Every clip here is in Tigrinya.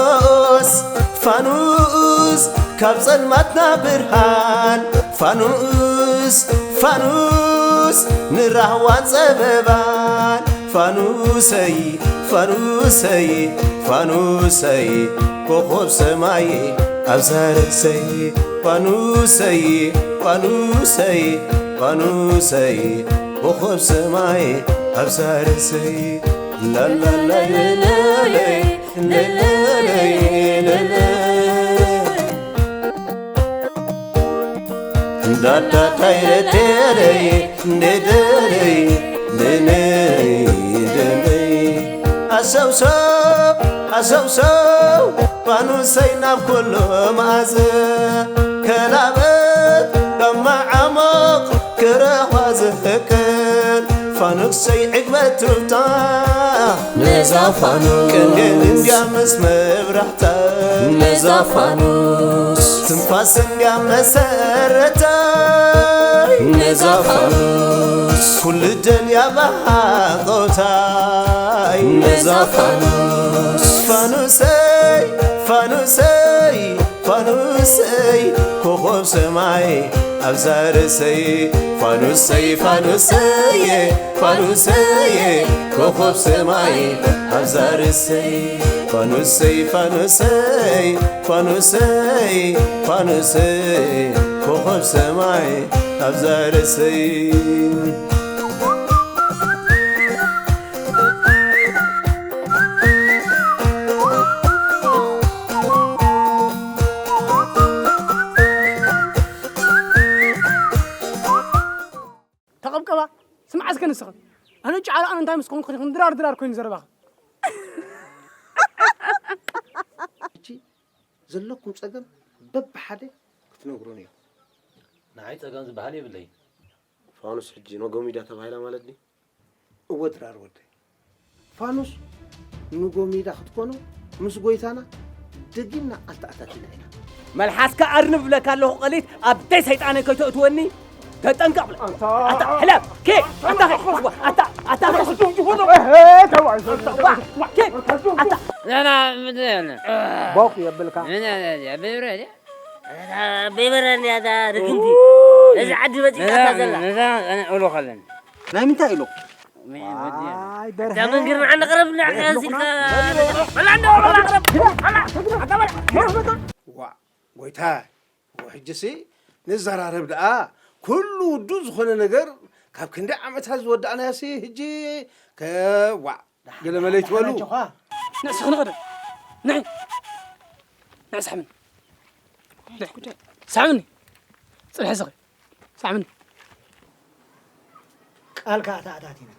ፋኑስ ፋኑስ ካብ ጸልማትና ብርሃን ፋኑስ ፋኑስ ንራህዋን ጸበባን ፋኑሰይ ፋኑሰይ ፋኑሰይ ኮኾብ ሰማይ ኣብዛ ርእሰይ ፋኑሰይ ፋኑሰይ ፋኑሰይ ኮኾብ ሰማይ ኣብዛ ርእሰይ ላላላይለለይ ለለለይ ለለ እንዳዳዳይረደረይ እንደደረይ ደነይ ደነይ ኣሰውሰው ኣሰውሰው ፋኑሰይ ናብ ኩሉ መኣዘ ከላበት ካብ መዓሞቕ ክረኽባ ዝፍቅር ፋኑሰይ ዕግበት ትፍታ ነዛ ፋኑስ ቅንድን እንድያ ምስ መብራህታ ነዛ ፋኑስ ትንፋስ እንድያ መሰረታ ነዛ ፋኑስ ኩሉ ደልያ ብሃቆታይ ነዛ ፋኑስ ፋኑሰይ ፋኑሰይ ፋኑሰይ ኮኾብ ሰማይ ኣብዛ ርእሰይ ፋኑሰይ ፋኑሰየ ፋኑሰየ ኮኾብ ሰማይ ኣብዛ ርእሰይ ፋኑሰይ ፋኑሰይ ፋኑሰይ ፋኑሰይ ኮኾብ ሰማይ ኣብዛ ርእሰይ ተቐብቀባ ስምዓ እስከ ንስኺ ኣነ ጫላ ኣነ እንታይ ምስ ኮንኩ ድራር ድራር ኮይኑ ዘረባኺ ዘለኩም ጸገም በብሓደ ክትነግሩን እዮም። ንዓይ ጸገም ዝበሃል የብለይን። ፋኑስ ሕጂ ነጎሚዳ ተባሂላ ማለት ድዩ? እወ ድራር ወደይ። ፋኑስ ንጎሚዳ ክትኮኖ ምስ ጎይታና ደጊምና ቃል ተኣታቲና ኢና። መልሓስካ ኣርንብ እብለካ ኣለኹ ቀሊት ኣብተይ ሰይጣነይ ከይተእትወኒ ተጠንቀቕ ብለ ኣታ ሕለፍ ኬ ኣታ ኣታ ኣታ ኬ ኣታ ንሕና ምንድን የለን ቦክ የብልካ ምን ያለ ብብረ በይበረኒ ያዳ ርግምቲ እዚ ዓዲ መፂእካ ዘላ እሉ ከለን ናይ ምንታይ ኢሉ እዛ መንገድ ንዓና ቅረብ ንዓና ሲልካ በላ እንደ በላ ቅረብ ዋ ጎይታ ሕጅሲ ንዘራረብ ደኣ ኩሉ ውዱእ ዝኾነ ነገር ካብ ክንደይ ዓመታት ዝወዳእናዮሲ ሕጂ ከዋ ገለመለ ይትበሉ ንዕስኺ ንቕደም ንዒ ንዒ ሳሕብኒ ሳሕብኒ ፅንሒ ስኺ ሳሕብኒ ቃል ከዓ ተኣታቲና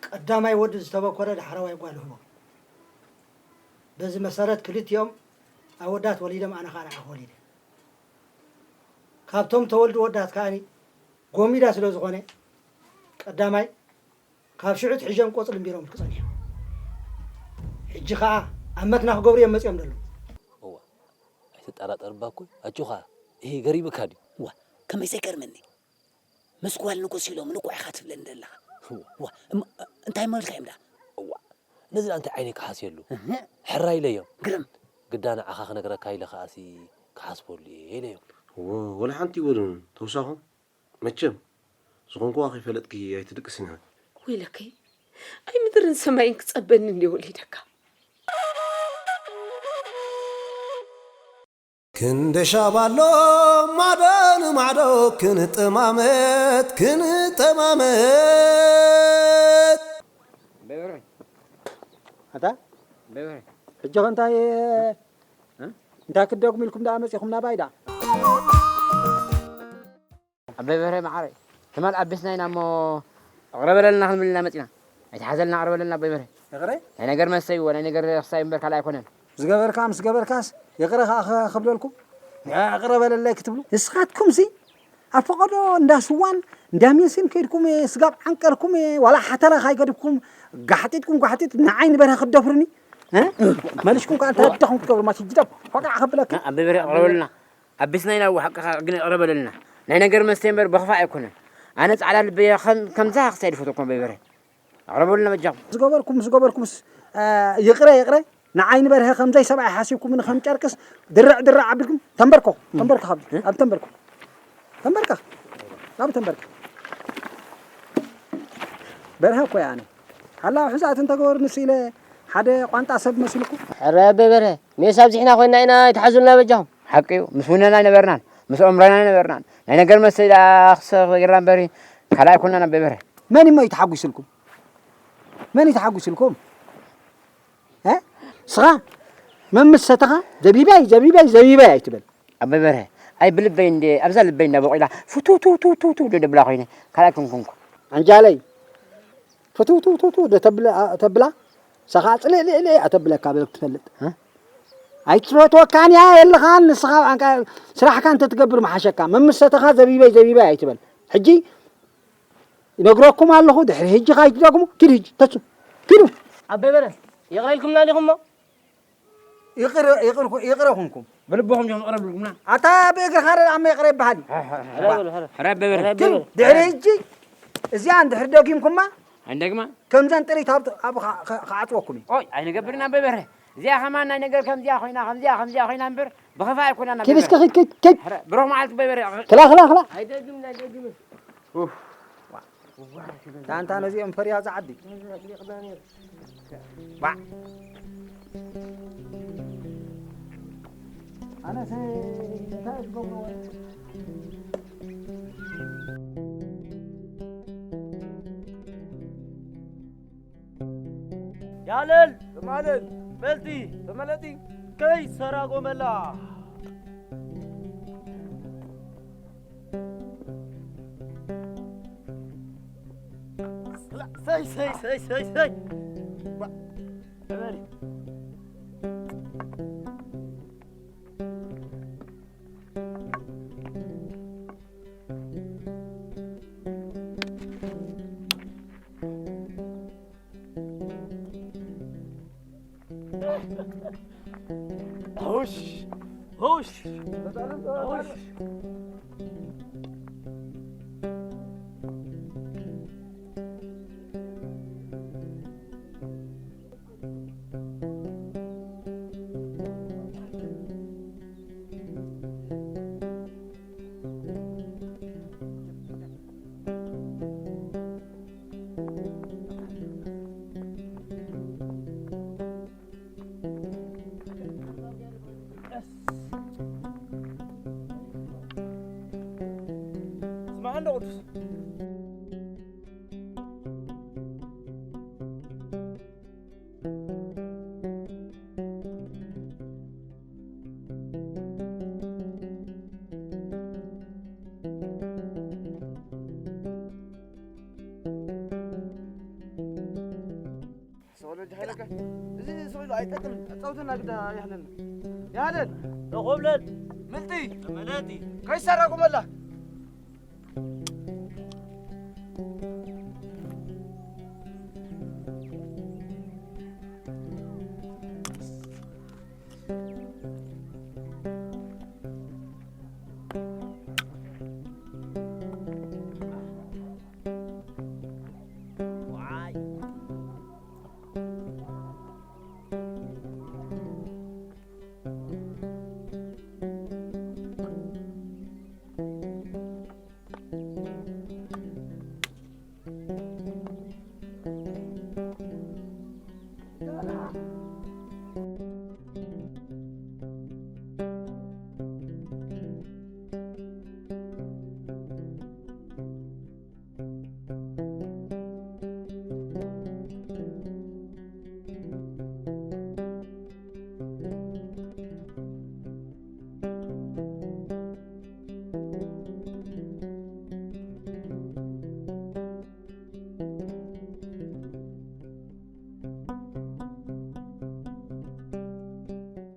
ቀዳማይ ወዲ ዝተበኮረ ዳሕረዋይ ጓል ህቦ በዚ መሰረት ክልቲኦም ኣወዳት ወሊዶም ኣነ ከዓ ንዓኺ ወሊደ ካብቶም ተወልዱ ወዳት ከዓ ጎሚዳ ስለ ዝኾነ ቀዳማይ ካብ ሽዑ ትሒዞም ቆፅሊ እምቢሮምልኪ ፀኒሖም ሕጂ ከዓ ኣብ መክና ክገብሩ እዮም መፂኦም ዘለዉ ኣይትጠራጠር እባ እኮ ኣጆኻ ይሄ ገሪምካ ድዩ እዋ ከመይ ዘይገርመኒ ምስ ጓል ንጉስ ኢሎም ንቑሕ ኢኻ ትብለኒ ዘለኻ እዋ እንታይ መልካ እዮም ዳ እዋ ነዚ ዳ እንታይ ዓይነይ ክሓስየሉ ሕራይ ኢለዮም ግርም ግዳ ንዓኻ ክነግረካ ኢለ ከኣሲ ክሓስበሉ እየ ኢለዮም እዎ ወላ ሓንቲ ይበሉን ተውሳኹም መቸም ዝኾንክዋ ከይፈለጥኪ ኣይትድቅስን ኢኺ። ወይለከይ ኣይ ምድርን ሰማይን ክጸበኒ እንድየ ወሊደካ። ክንዲ ሻባሎ ማዶ ንማዕዶ ክንጠማመት ክንጠማመት ኣታ ሕጂ እንታይ እንታይ ክደግሙ ኢልኩም ደኣ መጺኹም ናባይ ደኣ ኣቦይ በርሀ መዓረይ ትማል ኣቢስና ኢና እሞ እቕረ በለልና ክንብል ኢና መፂና ኣይትሓዘልና እቕረ በለልና ኣቦይ በርሀ ይቕረ ናይ ነገር መስተይ እዎ ናይ ነገር ክሳይ እምበር ካልእ ኣይኮነን ዝገበርካ ምስ ገበርካስ ይቕረ ከዓ ክብለልኩም ይቕረ በለለይ ክትብሉ ንስኻትኩምሲ ኣብ ፈቐዶ እንዳ ስዋን እንዳ ሜስን ከይድኩም ስጋብ ዓንቀርኩም ዋላ ሓተላ ካይገድፍኩም ጋሕጢጥኩም ጋሕጢጥ ንዓይ ንበርሀ ክትደፍሩኒ መሊስኩም ከዓ እንታይ ኣደኹም ክትገብሩ ማሽ ጅደብ ፈቃዕ ከብለካ ኣቦይ በርሀ ይቕረ በለልና ኣቢስና ኢና እዎ ሓቅኻ ግን ይቕረ በለልና ናይ ነገር መስተ እምበር በኽፋእ ኣይኮነን ኣነ ፃዕዳ ልበየ ከምዛ ክሳይ ድፈተኩም ኣቦይ በርሀ ይቕረ በሉልና በጃኹም ዝገበርኩም ዝገበርኩምስ ይቕረ ይቕረ ንዓይ ንበርሀ ከምዘይ ሰብኣይ ሓሲብኩምኒ ከም ጨርቅስ ድርዕ ድርዕ ኣቢልኩም ተንበርከኹ፣ ተንበርከኽ ኣብዚ፣ ኣብ ተንበርከኽ። ተንበርከኽ። ኣብ ተንበርከኽ። በርሀ እኮ እየ ኣነ። ሓላ ውሕዛት እንተገበሩ ንስ ኢለ ሓደ ቋንጣ ሰብ መሲልኩ። ሕራይ ኣቦይ በርሀ፣ ሜስ ኣብዚሕና ኮይና ኢና ኣይትሓዙልና በጃኹም። ሓቂ እዩ፣ ምስ ውነና ኣይነበርናን፣ ምስ ኦምረና ኣይነበርናን። ናይ ነገር መስተይ ደኣ ክሰ-፣ ክሰ-፣ ገይርና እምበሪ፣ ካልኣይ ኣይኮንናን ኣቦይ በርሀ። መን እሞ እዩ ተሓጒስልኩም? መን እዩ ተሓጒስልኩም? እ? ስኻ መምስ ሰተኻ ዘቢባይ፣ ዘቢባይ፣ ዘቢባይ ኣይትበል። ኣቦይ በርሀ፣ ኣይ ብልበይ እንደ፣ ኣብዛ ልበይ እንዳ ቦቂላ ፍትው ትው ትው ትው ትው ዶ ደብላ ኮይነ፣ ካልኣይ ኮንኩንኩ። ኣንጃለይ፣ ፍትው ትው ትው ትው ዶ ተብላ፣ ተብላ፣ ሰኻ ጽልእ ልእ ልእ ኣተብለካ በልክ ትፈልጥ። እ? ኣይትፈትወካን እያ የለኻን፣ ንስኻ ኣንካ ስራሕካ እንተትገብር ምሓሸካ። መምስ ሰተኻ ዘቢባይ፣ ዘቢባይ ኣይትበል። ሕጂ ይነግረኩም ኣለኹ፣ ድሕሪ ሕጂ ኸይትደግሙ፣ ኪዱ ሕጂ፣ ተሱ፣ ኪዱ። ኣቦይ በርሀ፣ ይቕረ ኢልኩምና ዲኹም እሞ? ይቕረ፣ ይቕርኩ-፣ ይቕረ ኩንኩም። ብልብኹም ዲኹም ይቕረ ብልኩምና? ኣታ ብእግርኻ ረ ኣመ ይቕረ ይበሃል እዩ። ሕራይ በሉ፣ ሕራይ። ሕራይ ኣቦይ በርሀ። ሕራይ ኣቦይ ኪዱ፣ በርሀ። ድሕሪ ሕጂ፣ እዚኣ እንድሕር ደጊምኩማ፣ ኣይንደግማ። ከምዘን ጥሪት ኣብ፣ ኣብ ኸ-፣ ኸ-፣ ክዓጽወኩም እዩ። ኦይ፣ ኣይንገብርን ኣቦይ በርሀ። እዚኣ ኸማን ናይ ነገር ከምዚኣ ኮይና፣ ከምዚኣ፣ ከምዚኣ ኮይና እምበር፣ ብኸፋ ኣይኮናን ኣቦይ ኪድ እስከ በርሀ። ኪድ፣ ኪድ፣ ኪድ። ሕራይ፣ ብሩኽ መዓልቲ ኣቦይ በርሀ። ክላ፣ ክላ፣ ክላ። ኣይደግምን፣ ኣይደግምን። ኡፍ። እታ እንታ ነዚኦም ፈርያ ዝዓዲ። ዋዕ። ኣነስ እንታይ እዩ ዝገብርዎ? ያለል ትማለል መልቲ ተመለጢ ከይ ሰራጎመላ። ሰይ፣ ሰይ፣ ሰይ፣ ሰይ፣ ሰይ። ባ-፣ ተበሪ። ሆሽ፣ ሆሽ፣ ሆሽ። ስማዕ እንዶ ቅዱስ። ሰው ልጅ ኃይለቀ፣ እዚ ሰው ይሉ ኣይጠቅምን። ጸውትና ግዳ ያህለል። ያህለል። ተኾብለል። ምልጢ። ተመለጢ። ከይሰራ ቁመላ።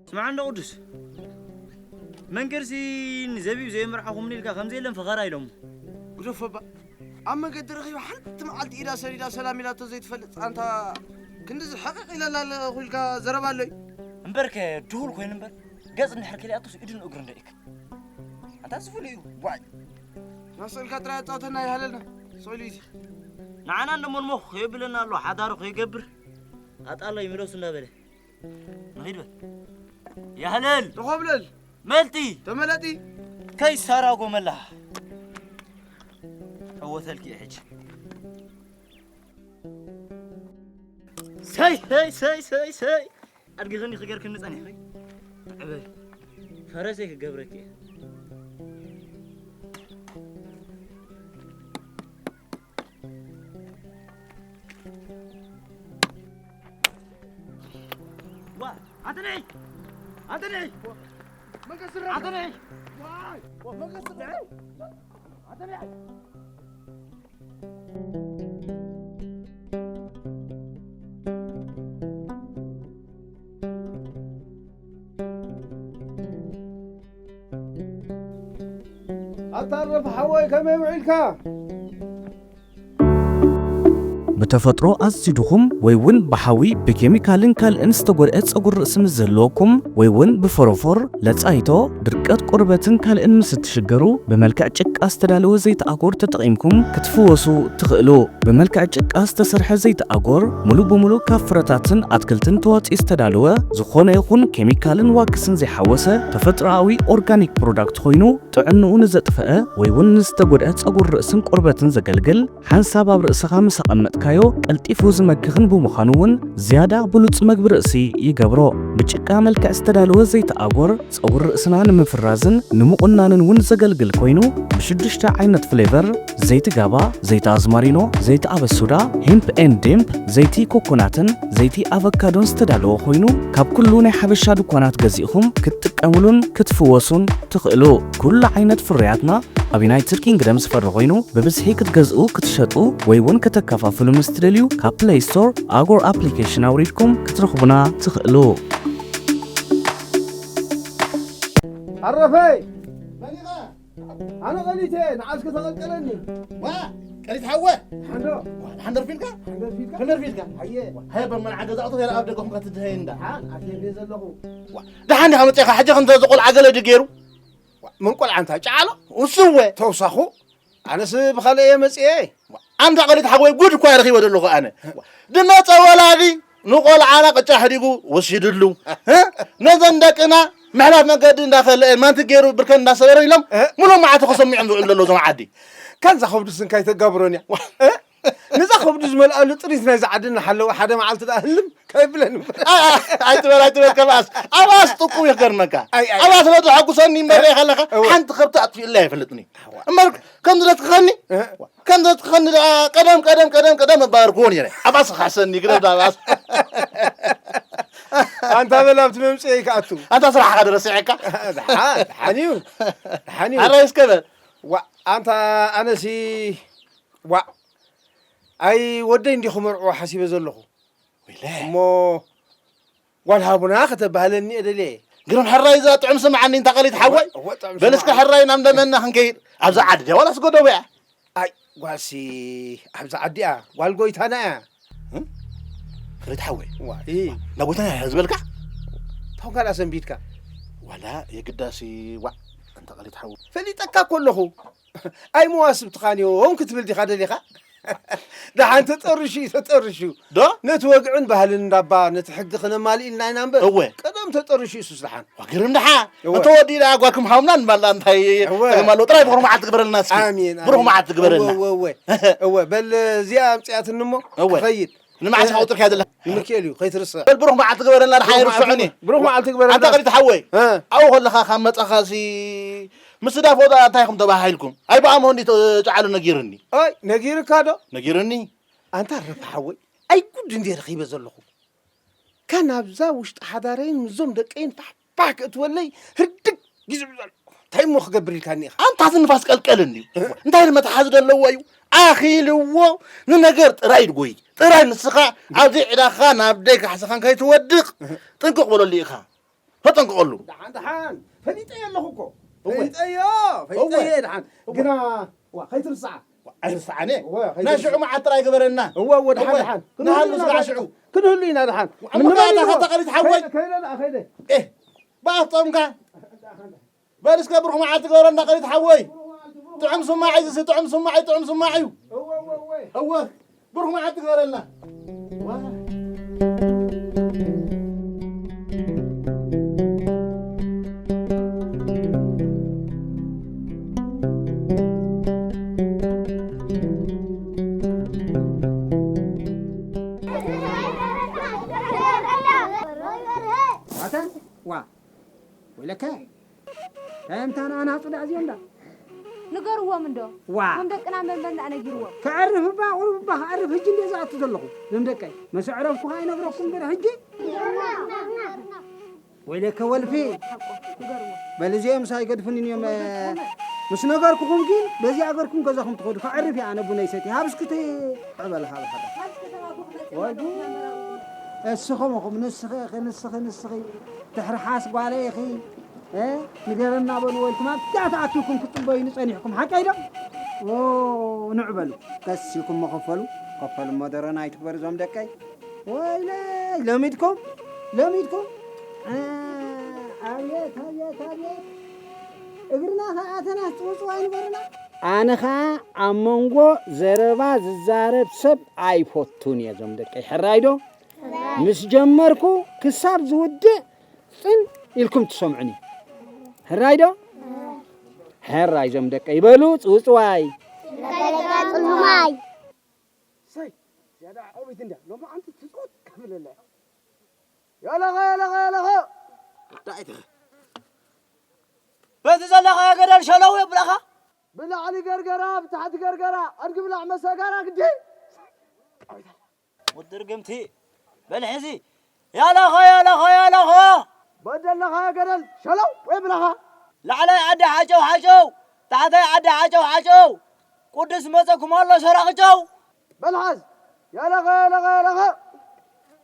ስምዓ እንዶ ቅዱስ፣ መንገድሲ ንዘቢብ ዘይመርዓኹምኒ ኢልካ ከምዚ የለን ፈኸራ ኢሎሞ። ግደፎ እባ። ኣብ መንገዲ ረኺባ ሓንቲ መዓልቲ ኢዳ ሰዲዳ ሰላም ኢላቶ ዘይትፈልጥ ኣንታ ክንድዚ ሕቕቕ ኢለላ ኣለኹ ኢልካ ዘረባ ኣሎ እዩ። እምበርከ ድሁል ኮይኑ እምበር ገጽ እንድሕር ከሊኣቶስ ኢድን እግርን ዶ ይእክል? ኣንታ እዚ ፍሉይ እዩ። ዋይ። ናብ ስእልካ ጥራይ ኣጻውተና ይሃለልና። ስቕ ኢሉ እዩ እዚ። ንዓና እንደሞ ንሞ ከየብለና ኣሎ ሓዳሩ ከይገብር ኣጣሎ ይምለሱ እንዳበለ። ንኺድ በል። ያህለል። ተኾብለል። መልጢ። ተመለጢ። ከይሳራጎመላ። ዕወተልኪ ሕጂ። ሰይ፣ ሰይ፣ ሰይ፣ ሰይ፣ ሰይ። ኣድጊ ኸኒ ክገርክኒ ጸኒሕኺ። ዕበይ። ፈረሰይ ክገብረኪ እየ። ዋ፣ ኣንተ ነይ! ኣንተ ነይ! መገስረ! ኣንተ ነይ! ዋይ! መገስረ! ኣንተ ነይ! ኣታ ረፍ ሓወይ ከመይ ውዒልካ? ብተፈጥሮ ኣዝዩ ድኹም ወይ እውን ብሓዊ ብኬሚካልን ካልእን ዝተጎድአ ጸጉሪ ርእሲ ምስ ዝህልወኩም ወይ እውን ብፎሮፎር፣ ለጻይቶ፣ ድርቀት ቆርበትን ካልእን ምስ እትሽገሩ ብመልክዕ ጭቃ ዝተዳለወ ዘይቲ ኣጎር ተጠቒምኩም ክትፍወሱ ትኽእሉ። ብመልክዕ ጭቃ ዝተሰርሐ ዘይቲ ኣጎር ሙሉ ብሙሉ ካብ ፍረታትን ኣትክልትን ተዋፂኡ ዝተዳለወ ዝኾነ ይኹን ኬሚካልን ዋክስን ዘይሓወሰ ተፈጥሮኣዊ ኦርጋኒክ ፕሮዳክት ኮይኑ ጥዕንኡ ንዘጥፈአ ወይ እውን ንዝተጎድአ ጸጉሪ ርእስን ቆርበትን ዘገልግል ሓንሳብ ኣብ ርእስኻ ምስ ኣቐመጥካዮ ቀልጢፉ ዝመክኽን ብምዃኑ እውን ዝያዳ ብሉጽ መግቢ ርእሲ ይገብሮ። ብጭቃ መልክዕ ዝተዳለወ ዘይቲ ኣጎር ጸጉሪ ርእስና ንምፍራዝን ንምቑናንን እውን ዘገልግል ኮይኑ ብሽዱሽተ ዓይነት ፍሌቨር ዘይቲ ጋባ፣ ዘይቲ ኣዝማሪኖ፣ ዘይቲ ኣበሱዳ፣ ሄምፕ ኤንድ ዴምፕ፣ ዘይቲ ኮኮናትን ዘይቲ ኣቨካዶን ዝተዳለወ ኮይኑ ካብ ኩሉ ናይ ሓበሻ ድኳናት ገዚእኹም ክትጥቀምሉን ክትፍወሱን ትኽእሉ። ኩሉ ዓይነት ፍርያትና ኣብ ዩናይትድ ኪንግደም ዝፈሪ ኮይኑ ብብዝሒ ክትገዝኡ ክትሸጡ ወይ እውን ከተከፋፍሉ ምስ ትደልዩ ካብ ፕለይ ስቶር ኣጎር ኣፕሊኬሽን ኣውሪድኩም ክትረኽቡና ትኽእሉ። ኣረፈይ! መን ኢኻ? ኣነ ቀሊት እየ፣ ንዓስከ ተቐልቀለኒ። ዋ! ቀሊት ሓወ! ሓንዶ! ዋ፣ ሓንደር ፊልካ? ሓንደር ፊልካ? ሓንደር ፊልካ? ኣየ! ሃየ በመንዓ ገዛእቶ ገለ ኣብ ደገኹም ከትድሀይ እንዳ። ሓን ኣትየ ዘለኹ። ዋ፣ ደሓን ዲኻ መጺእኻ? ሕጂ ከምዚ እዚ ቆልዓ ገለ ድዩ ገይሩ? ዋ፣ መን ቆልዓ እንታይ ጨዓሎ? እሱ እወ። ተውሳኹ? ኣነስ ብኻልእ እየ መጺኤ። ኣንታ ቀሊት ሓወይ ጉድ እኳ ረኺበ ዘለኹ ኣነ። ድመጸ ወላዲ ንቆልዓና ቅጫ ሕዲጉ ወሲድሉ። እ? ነዘን ደቅና ምሕላፍ መገዲ እንዳኸለአን ማንቲ ገይሩ ብርከን እንዳሰበረን ኢሎም እ? ሙሉእ መዓልቲ ከሰሚዖም ዝውዕሉ ዘለዉ እዞም ዓዲ። ካንዛ ከብዱስ እንታይ ተጋብሮን እያ? እ? ነዛ ከብዱ ዝመልኣሉ ጥሪት ናይዛ ዓዲ እናሓለወ ሓደ መዓልቲ ደኣ ህልም ከይብለን እምበር። ኣ-፣ ኣ-፣ ኣይትበል፣ ኣይትበል፣ ከብኣስ። ኣብኣስ ጥቁም ይገርመካ። ኣይ፣ ኣይ። ኣብኣስ ስለ ዘሐጉሰኒ እምበር እ? ከለኻ እወ። ሓንቲ ከብቲ ኣጥፊእላ ኣይፈልጥን እዩ። እምበር ከም ዝረትክኸኒ፣ እ? ከም ዘትኸኒ ደኣ ቀደም፣ ቀደም፣ ቀደም፣ ቀደም መባበርክዎ ነይረ። ኣብኣስ ክሓሰኒ፣ ግደፍ ኣብኣስ። ኣንታ በል ኣብቲ መምጽኤ ይክኣቱ። ኣንታ ስራሕኻ ዶ ረሲዐካ? ደሓን፣ ደሓን እዩ። ደሓን እዩ። ኣረ እስከ በል። ዋእ፣ ኣንታ ኣነሲ፣ ዋእ፣ ኣይ ወደይ እንዲኹ መርዕዎ ሓሲበ ዘለኹ። ወይለ። እሞ ጓል ሃቡና ከተባህለኒ እየ ደልየ። ግርም ሕራይ እዛ ጥዑም ስምዓኒ እንታ ቀሊት ሓወይ። እወ፣ ጥዑም በል እስከ ስምዓኒ። ሕራይ ናብ እንደመና ክንከይድ። ኣብዛ ዓዲ ድያ ዋላስ ጎደቦ እያ? ኣይ፣ ጓልሲ ኣብዛ ዓዲ እያ። ጓል ጎይታና እያ። እም? ቀሊት ሓወይ። ዋ፣ ኢ። እንዳ ጎይታና እያ ዝበልካ? ታው ካልኣ ሰንቢድካ? ዋላ የግዳሲ ዋዕ እንታ ቀሊት ሓወይ። ፈሊጠካ እኮ ኣለኹ። ኣይ መዋስብትኻን እዮም ክትብል ዲኻ ደሊኻ? ደሓን ተጠርሹ እዩ፣ ተጠርሹ። ዶ? ነቲ ወግዕን ባህልን እንዳባ ነቲ ሕጊ ክነማልእ ኢልና ኢና እምበር፣ እወ። ቀደም ተጠርሹ እሱስ ደሓን። ዋ፣ ግርም ደሓ። እወ። እንተ ወዲእና ጓልኩም ሃብና ንባላ እንታይ እወ። ጸገም ኣለዎ? ጥራይ ብሩኽ መዓልቲ ግበረልና እስኪ። ኣሜን፣ ብሩኽ ኣሜን። መዓልቲ ግበረልና። እወ፣ እወ፣ እወ። እወ፣ በል እዚኣ ኣምጽኣትኒ እሞ እወ። ክኸይድ። ንመዓስ እ፣ ኸውጥርካ ዘለኻ? ንምክኤል እዩ፣ ከይትርስዕ። በል ብሩኽ መዓልቲ ግበረልና፣ ደሓን ብሩኽ መዓልቲ ኣይርስዑኒ። ግበ-፣ ብሩኽ መዓልቲ ግበረልና። ኣንታ ቀሊት ሓወይ፣ እ። ኣብኡ ከለኻ ካብ መጻኻሲ ምስ ዳፎ ዳ እንታይ ኢኹም ተባሃሂልኩም? ኣይ ብኣሞ እንዲ ተጫሉ ነጊርኒ። ኣይ፣ ነጊርካ ዶ? ነጊርኒ። ኣንታ ረፋ ሓወይ፣ ኣይ ጉድ እንዴ ረኺበ ዘለኹ። ካን ኣብዛ ውሽጢ ሓዳረይን ምስዞም ደቀይን ፋሕ ፋሕ ክእትወለይ ህርድግ እዩ ዝብል ዘሎ። እንታይ እሞ ክገብር ኢልካኒ ኢኻ? ኣንታ እዚ ንፋስ ቀልቀል እንድዩ። እ? እንታይ ኢሉ መትሓዚ ዘለዎ እዩ? ኣኺልዎ ንነገር ጥራይ ድጎይ። ጥራይ ንስኻ ኣብዚ ዕዳኻ ናብ ደይ ካሕስኻን ከይትወድቕ እህ። ጥንቅቕ በለሉ ኢኻ። ተጠንቅቐሉ። ደሓን፣ ደሓን። ፈሊጠዮ ኣለኹ እኮ። እወ። ፈሊጠዮ፣ እወ። ፈሊጠዮ ደሓን። እወ። ግና፣ ዋ፣ ከይትርስዓ። ኣይርስዓኒ። እወ፣ ናይ ከይትርስዓ። ሽዑ መዓት ጥራይ ግበረና። እወ፣ እወ፣ ደሓን፣ እወ። ደሓን። ክንህሉ ንሃሉ ኢና፣ ስጋዕ ሽዑ። ክንህሉ ኢና ደሓን። እሞ ምንም ከኣ የለን። ተኸተቐሊት ሓወይ። ከይደ፣ ከይደ፣ ከይደ። ኤህ፣ ብኣፍ ጾምካ። ደሓን፣ ደሓን። በል እስከ ብሩኽ መዓልቲ ግበረልና ቀሊት ሓወይ። ጥዑም ስማዕ እዩ፣ እዚ ጥዑም ስማዕ እዩ፣ ጥዑም ስማዕ እዩ። እወ፣ እወ፣ እወ። እወ፣ ብሩኽ መዓልቲ ግበረልና። ዋ። ዋ ወይለከ እንታይ ምታና ኣናጹ ዳ እዚኦም ዳ ንገርዎም እንዶ ዋ እቶም ደቅና መንበል ዳ ነጊርዎም ክዕርፍ እባ ቁሩብ እባ ክዕርፍ ሕጂ እንደ ዝኣቱ ዘለኹ ዞም ደቀይ ምስ ዕረፍኩ ከዓ ይነግረኩም እምበር ሕጂ ወይለከ ወልፊ ንገርዎም በል እዚኦም ሳይገድፉን እዮም ምስ ነገርኩኹም ግን በዚ ኣገርኩም ገዛኹም ትኸዱ ክዕርፍ እየ ኣነ ቡነይ ሰቲ ሃብስክቲ ዕበል ሃብ ሓደ ወዱ እስኹም እኹም ንስኺ ንስኺ ንስኺ ትሕርሓስ ጓለ ኢኺ ንገረና በልዎ ኢልኩም ኣብታ ተኣኪብኩም ክትፅበዩኒ ፀኒሕኩም ሓቀይ ዶ ንዕ በሉ ቀስ ኢልኩም መኸፈሉ ከፈሉ መደረና ኣይትግበሩ እዞም ደቀይ ወይለይ ለሚድኩም ለሚድኩም ኣብየት ኣብየት ኣብየት እግርና ከኣተና ፅውፅው ኣይንበርና ኣነ ኸዓ ኣብ መንጎ ዘረባ ዝዛረብ ሰብ ኣይፈቱን እየ እዞም ደቀይ ሕራይ ዶ ምስ ጀመርኩ ክሳብ ዝውድእ ጽን ኢልኩም ትሰምዑኒ። ሕራይ ዶ? ሕራይ ዞም ደቀይ በሉ ጽውጽዋይ። ማይ ሰይ ዝያዳ ዓዊት እንዳ ሎማዓንቲ ትጾት ክብለላ ያለኸ ያለኸ ያለኸ እንታይ ትኸ በቲ ዘለኻዮ ገደል ሸለው የብለኻ ብላዕሊ ገርገራ ብታሕቲ ገርገራ ኣድጊ ብላዕ መሰጋራ ግዲ ውድርግምቲ በል ሕዚ ያላኾ ያላኾ ያላኾ በደለኻ ገደል ሸለው ወይ ብለኻ ላዕላይ ዓዲ ሓጨው ሓጨው ታሕታይ ዓዲ ሓጨው ሓጨው ቅዱስ መፀኩም ኣሎ ሰራቂ ጨው በልሓዝ ያላኸ ያላኸ ያላኸ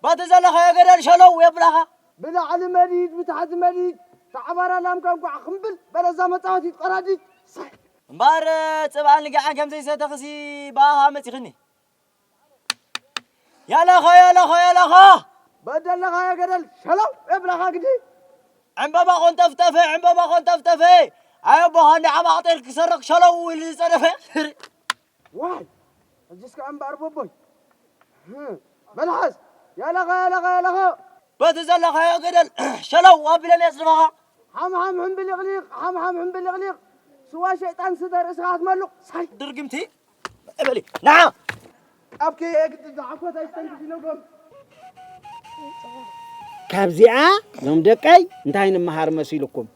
ባቲ ዘለኻዮ ገደል ሸለው የብላኻ ብላዕሊ መዲድ ብታሕቲ መዲድ ተዓባራ ላምካ እንኳዕ ክምብል በለዛ መፃወቲት ቆራዲት እምበኣር ፅብኣን ልግዓን ከምዘይሰተኽሲ ብኣኻ መፂኽኒ ያላኻ ያላኻ ያላኻ በደለኻዮ ገደል ሸለው የብላኻ ግዲ ዕምበባ ቆንጠፍጠፈ ዕምበባ ቆንጠፍጠፈ ኣየቦኻ እንዲ ዓማቕ ጤል ክሰርቕ ሸለው ኢሉ ዝፀደፈ ዋይ ሕጅስ ከዓ እምበኣር ቦቦይ በልሓዝ ያላኻ ያላኻ ያላኻ በቲ ዘለኻዮ ገደል ሸለው ኣቢለ ነፅድፈኻ ሓምሓም ሕምብሊቕሊቕ ሓምሓም ሕምብሊቕሊቕ ስዋ ሸይጣን ስተ ርእስኻ ክትመልቕ ሳይ ድርግምቲ እበሊ ንዓ ኣብ ከየግድ ዝዓኮት ኣይስተንግድ ይነግሮም ካብዚኣ ዞም ደቀይ እንታይ ንምሃር መሲልኩም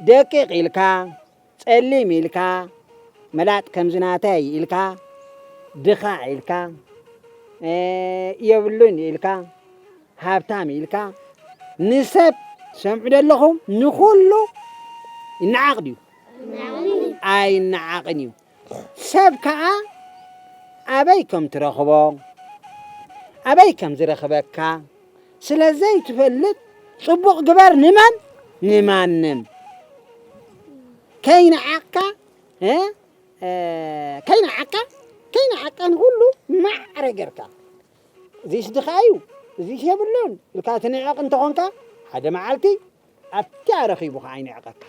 ደቂቕ ኢልካ ጸሊም ኢልካ መላጥ ከምዚ ናተይ ኢልካ ድኻ ኢልካ የብሉን ኢልካ ሃብታም ኢልካ ንሰብ ሰምዑ ደለኹም ንኹሉ ይነዓቕ ድዩ ኣይነዓቕን እዩ ሰብ ከዓ ኣበይ ከም ትረኽቦ ኣበይ ከም ዝረኽበካ ስለ ዘይትፈልጥ ፅቡቕ ግበር ንመን ንማንም ከይነዓቕካ ከይነዓቕካ ከይነዓቕካ ንኹሉ ማዕረ ጌርካ እዚስ ድኻ እዩ እዚስ የብሉን ኢልካ ትንዕቕ እንተኾንካ ሓደ መዓልቲ ኣብቲኣ ረኺቡ ከዓ ይንዕቐካ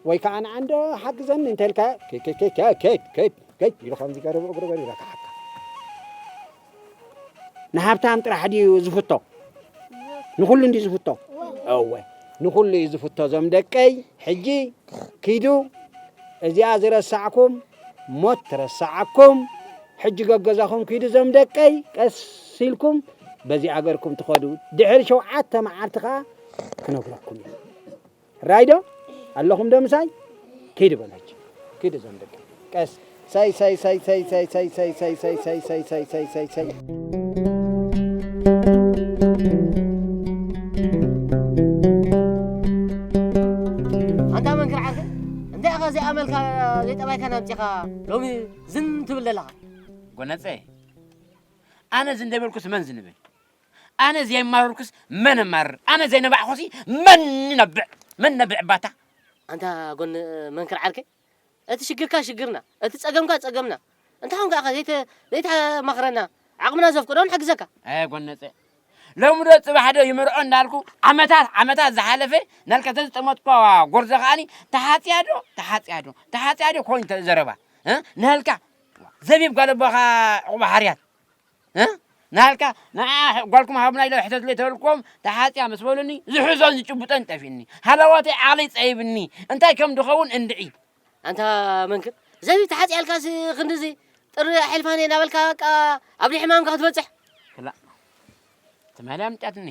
ወይ ከዓ ንዓንዶ ሓግዘኒ እንተልካ ከይድ ከይድ ኢሉ ከምዚ ገርብ እግሩ ገሪበካ ሓካ ንሃብታም ጥራሕ ድዩ ዝፍቶ ንኩሉ እንዲ ዝፍቶ እወ ንኩሉ እዩ ዝፍቶ እዞም ደቀይ ሕጂ ኪዱ እዚኣ ዝረሳዕኩም ሞት ትረሳዓኩም ሕጂ ገገዛኹም ኪዱ እዞም ደቀይ ቀስ ኢልኩም በዚ ኣገርኩም ትኸዱ ድሕሪ ሸውዓተ መዓልቲ ከዓ ክነግረኩም እዩ ራይዶ ኣለኹም ዶ ምሳይ ኪዱ በላች ኪዱ እዞም ደቀይ ቀስ ሳይ ሳይ ሳይ ሳይ ሳይ ሳይ ሳይ ሳይ ሳይ ሳይ ሳይ ሳይ ሳይ ሳይ ኣንታ መንክር ዓርከ እንታይ ኢኻ ዘይኣመልካ ዘይጠባይካ ናምፂኻ ሎሚ ዝን ትብል ዘለኻ ጎነፀ ኣነ ዝንደበልኩስ መን ዝንብል ኣነ ዘይማረርኩስ መን ማርር ኣነ ዘይነባዕኹሲ መን ነብዕ መን ነብዕ ባታ ኣንታ ጎን መንክር ዓርከይ እቲ ሽግርካ ሽግርና፣ እቲ ጸገምካ ጸገምና። እንተ ኾንካ ኢኻ ዘይተ ዘይተማኽረና፣ ዓቕምና ዘፍቅዶ ንሕግዘካ። ኣየ ጎነጸ፣ ሎሚ ዶ ጽባሕ ዶ ይምርዖ እንዳልኩ ዓመታት ዓመታት ዝሓለፈ ናልካ ተዝጠመጥኳ ጎርዞ ከኣኒ ተሓጽያ ዶ ተሓጽያ ዶ ተሓጽያ ዶ ኮይኑ ዘረባ እ ናልካ ዘቢብ ጋለቦኻ ዕቑባ ሓርያት እ ናልካ ንዓ ጓልኩም ሃቡና ኢለ ሕተትለይ ተበልክዎም ተሓፅያ ምስ በሉኒ ዝሕዞን ዝጭብጦን ጠፊእኒ ሃለዋተይ ዓቕለይ ፀቢብኒ እንታይ ከም ድኸውን እንድዒ ኣንታ መንክር ዘቢብ ተሓፅያልካስ ክንድዚ ጥሪ ኣሕልፋኒ እናበልካ በቃ ኣብ ሕማምካ ክትበፅሕ ክላእ ትማሊ ኣምፅኣትኒ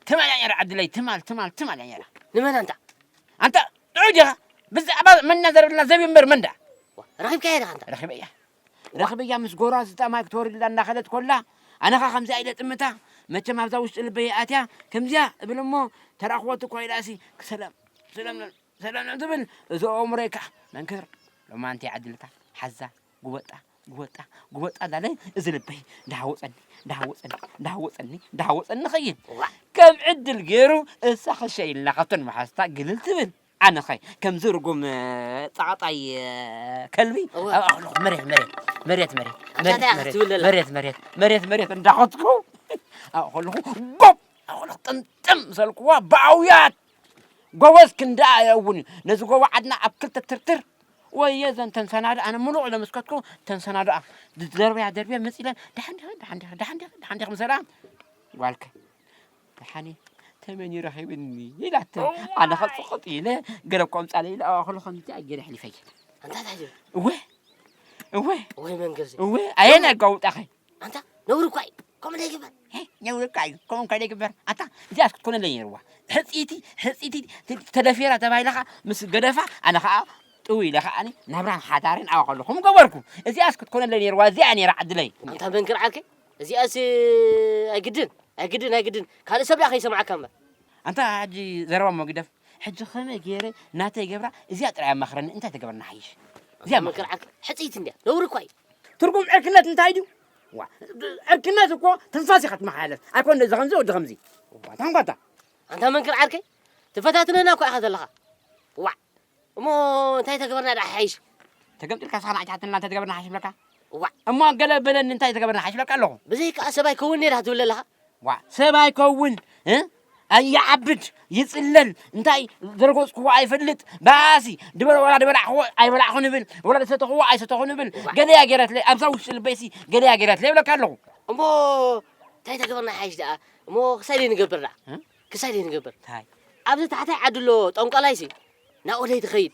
ትማል እያ ነይራ፣ ዓድለይ፣ ትማል፣ ትማል፣ ትማል እያ ነይራ። ንመን ኣንታ? ኣንታ ጥዑይ ዲኻ? ብዛዕባ መናዘረልና ዘብ እምበር መንዳ። ዋ፣ ረኺብካያ ዲኻ ኣንታ? ረኺበያ። ረኺበያ ምስ ጎራ ዝጠማይ ክትወርድላ እናኸደት ኮላ፣ ኣነ ኸኣ ከምዚኣ ኢለ ጥምታ፣ መቸም ኣብዛ ውሽጢ ልበይ ኣትያ፣ ከምዚኣ እብል እሞ፣ ተራኽቦት እኳ ኢላሲ፣ ክሰላም፣ ሰላም፣ ሰላም ትብል፣ እዚ ኣእምሮይ ከኣ መንክር፣ ሎማንቲ ዓድልካ፣ ሓዛ፣ ጉበጣ፣ ጉበጣ፣ ጉበጣ እንዳለ፣ እዚ ልበይ እንዳሃወጸኒ፣ እንዳሃወጸኒ፣ እንዳሃወጸኒ፣ እንዳሃወጸኒ ኸይድ። ዋ። ከም ዕድል ገይሩ፣ እሳ ኸሸ ኢልና ካብተን መሓዝታ ግልል ትብል። ኣነኸ ከምዚ ርጉም፣ እ፣ ጸቓጣይ፣ እ፣ ከልቢ እወ። ኣብ ኣኽልኹ መሬት፣ መሬት፣ መሬት፣ መሬት፣ ኣታ መሬት፣ እንታይ መሬት፣ ክትብል ደላ? መሬት፣ መሬት፣ መሬት፣ መሬት እንዳኸትኩ ኣብ ኣኽልኹ ጎብ ኣብ ኣኽልኹ ጥምጥም ሰልኩዋ ብኣውያት ጎበዝ ክንደኣ እውን ነዚ ጎቦ ዓድና ኣብ ክልተ ትርትር ወየ ዘን ተንሰናዶ ኣነ ምሉቕ ኢለ ምስ ከትኩ ተንሰናዶ ኣብ ዝደርበያ ደርብየ መጽ ኢለን ደሓን ዲኺ፣ ደሓን ዲኺ፣ ደሓን ዲኺ፣ ደሓን ዲኺ ምስ በላ ጓልከ ደሓን እየ፣ ተመን እዩ ረኺብኒ ኢላተን። እዋይ! ኣነ ኸጽቕጥ ኢለ፣ ገለ እኮ ኣምጻለይ ኢለ፣ ኣዋኽሉ ኸምቲ ኣየለ ኣሕሊፈየ። ኣንታ እንታይ ትብል? እወ፣ እወ፣ ወይ መንገርዚ። እወ፣ ኣየን ኣጋውጣኸ። ኣንታ ነውሪ እኳ እዩ። ከምኡ እንዳይግበር። ሄ፣ ነውሪ እኳ እዩ። ከምኡ እንኳ ዘይግበር። ኣታ፣ እዚኣስ ክትኮነለይ ነይርዋ። ሕጽይቲ፣ ሕጽይቲ፣ ተ-፣ ተደፊራ ተባሂላ ኸኣ ምስ ገደፋ፣ ኣነ ኸኣ ጥው ኢለ ኸኣ ኣነ ናብራን ሓዳርን ኣዋኸሉ። ከምኡ ገበርኩ። እዚኣስ ክትኮነለይ ነይርዋ። እዚኣ ነይራ ዕድለይ። ኣንታ መንክር ዓርከይ፣ እዚኣስ ኣይግድን። ኣይግድን፣ ኣይግድን። ካልእ ሰብ ደኣ ከይሰምዓካ እምበር። ኣንታ ሕጂ ዘረባ እሞ ግደፍ። ሕጂ ከመይ ገይረ ናተይ ገብራ እዚኣ ጥራይ ኣማኽረኒ፣ እንታይ ተገበርና ሓይሽ? እዚኣ ኣንታ ኣማኽረኒ። መከርዓክ ሕጽይቲ እንድያ። ነውሪ እኳ እዩ። ትርጉም ዕርክነት እንታይ ድዩ? ዋ፣ ዕርክነት እኮ ትንፋስ ኢኻ ትመሓላለፍ። ኣይኮን እዚ ከምዚ፣ ወዲ ከምዚ። ዋ፣ ታንኳታ። ኣንታ መንክር ዓርከይ፣ ትፈታትነና እኳ ኢኻ ዘለኻ። ዋዕ። እሞ እንታይ ተገበርና ደኣ ሓይሽ? ተገምጢልካ ስኻ ንዓይ ትሓተና እንታይ ተገበርና ሓይሽ ብለካ? ዋዕ። እሞ ገለ በለኒ እንታይ ተገበርና ሓይሽ ብለካ ኣለኹ። ብዘይካ ሰብ ኣይከውን ነይራ ትብል ኣለኻ? ዋዕ፣ ሰብ ኣይከውን፣ እ? ኣይዓብድ፣ ይጽለል፣ እንታይ ዘረገጽክዎ ኣይፈልጥ፣ ባሲ፣ ድበለ ወላ ድበላዕክዎ ኣይበላዕኹን እብል፣ ወላ ዝሰተኽዎ ኣይሰተኹን እብል፣ ዋዕ። ገለ እያ ገይረትለይ፣ ኣብዛ ውሽጢ ልበይሲ ገለ እያ ገይረትለይ እብለካ ኣለኹ። እሞ እንታይ ተገበርና ሓይሽ ደኣ? እሞ ክሳይ ደይ ንገብር ደኣ? እ? ክሳይ ደይ ንገብር? እንታይ? ኣብዚ ታሕታይ ዓዲ ኣሎ ጠንቋላይሲ፣ ናብኡ ደይ ትኸይድ?